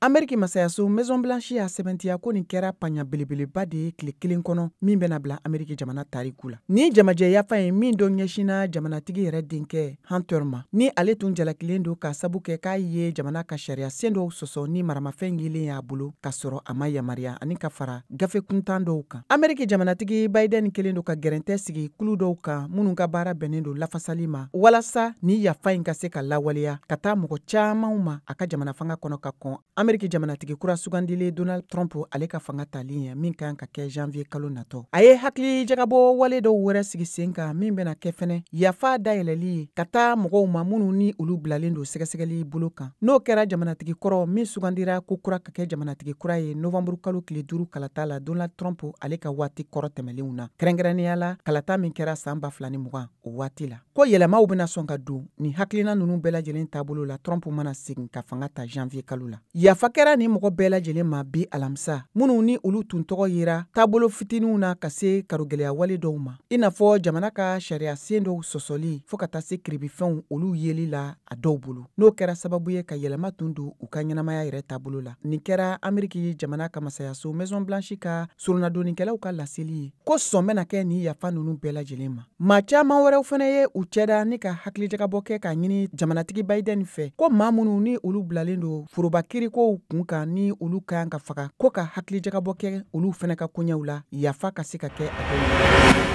Ameriki masayaso Maison Blanche y'a sɛbɛntiya ko nin kɛra paɲa belebeleba de ye tile kelen kɔnɔ min bɛna bila Ameriki jamana tariku la. Ni jamajɛ yafa ye min dɔ ɲɛsinna jamanatigi yɛrɛ denkɛ Hunter ma, ni ale tun jalakilen don k'a sabu kɛ k'a ye jamana ka sariya sen dɔw sɔsɔ ni maramafɛn yelen y'a bolo k'a sɔrɔ a ma yamaruya, ani ka fara gafe kuntan dɔw kan. Ameriki jamanatigi Biden kelen don ka gɛrɛntɛ sigi kulu dɔw kan minnu ka baara bɛnnen don lafasali ma, walasa ni yafa in ka se ka lawaleya ka taa mɔgɔ camanw ma a ka jamana fanga kɔnɔ ka kɔn Ameriki jamanatigi kura sugandilen Donald Trump ale ka fanga tali ye min kan ka kɛ janvier kalo natɔ. A ye hakili jagabɔ wale dɔw wɛrɛ sigi sen kan min bɛna kɛ fɛnɛ yafa dayɛlɛli ye ka taa mɔgɔw ma minnu ni olu bilalen don sɛgɛsɛgɛli bolo kan. N'o kɛra jamanatigi kɔrɔ min sugandira ko kura ka kɛ jamanatigi kura ye novembre kalo tile 5 kalata la Donald Trump ale ka waati kɔrɔ tɛmɛlenw na, kɛrɛnkɛrɛnnenya la kalata min kɛra san 2020 o waati la. Ko yɛlɛmaw bɛna sɔn ka don nin hakilina ninnu bɛɛ lajɛlen taabolo la Trump mana segin ka fanga ta janvier kalo la. Yafa kɛra ni mɔgɔ bɛɛ lajɛlen ma bi alamisa minnu ni olu tun tɔgɔ yera taabolo fitininw na ka se karogɛlɛya wale dɔw ma, i n'a fɔ jamana ka sariya sen dɔw sɔsɔli fo ka taa se kiribifɛnw olu yeli la a dɔw bolo, n'o kɛra sababu ye ka yɛlɛma tun don u ka ɲɛnamaya yɛrɛ taabolo la. Nin kɛra Ameriki jamana ka masayaso Maison Blanche ka soronadonnikɛlaw ka laseli ye ko sɔn bɛna kɛ nin yafa ninnu bɛɛ lajɛlen ma. Maa caman wɛrɛw fana ye u cɛda ni ka hakilijagabɔ kɛ k'a ɲini jamanatigi Biden fɛ ko maa minnu ni olu bilalen don foroba kirikow kun kan ni olu ka kan ka faga, ko ka hakilijagabɔ kɛ olu fana ka koɲɛw la, yafa ka se ka kɛ a dɔw la.